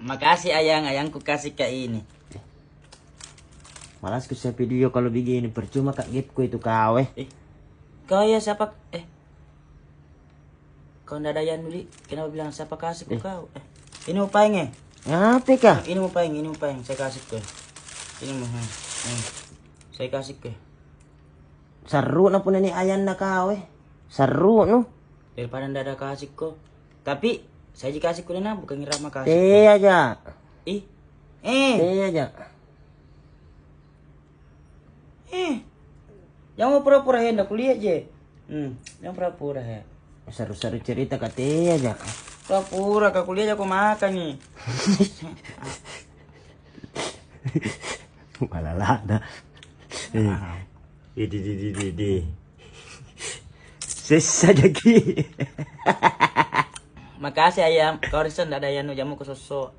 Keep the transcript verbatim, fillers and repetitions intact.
Makasih, Ayang. Ayang, ku kasih ka ini. Malas ku share video kalau begini, percuma ka gap ku itu kau, eh. Eh, kau ya siapa? Eh, kau ndak ada Yan dulu, kenapa bilang siapa kasih ku kau? Eh, ini mau paeng, eh. Apa kah? Ini mau paeng, ini mau paeng, saya kasih ku. Ini mau, hmm, hmm. Saya kasih ku. Seru na pun ini Ayan na kau, eh. Seru nu. Daripada ndak ada kasih ku. Tapi saya ji kasih ku deh, nah, bukan ngira ma kasih ku. Teh aja. Ih. Eh. Teh aja. Eh. Jangan pura-pura he, ndak kuliah je. Hmm, jangan pura-pura he. Seru-seru cerita ka teh aja. Pura-pura ka kuliah jako makan ni. Malah lah dah. Eh. Di, di, di, di, di. Sesa jaki. Makasih, Ayang. Kau risen ndak ada Yan nu, jamu ku soso.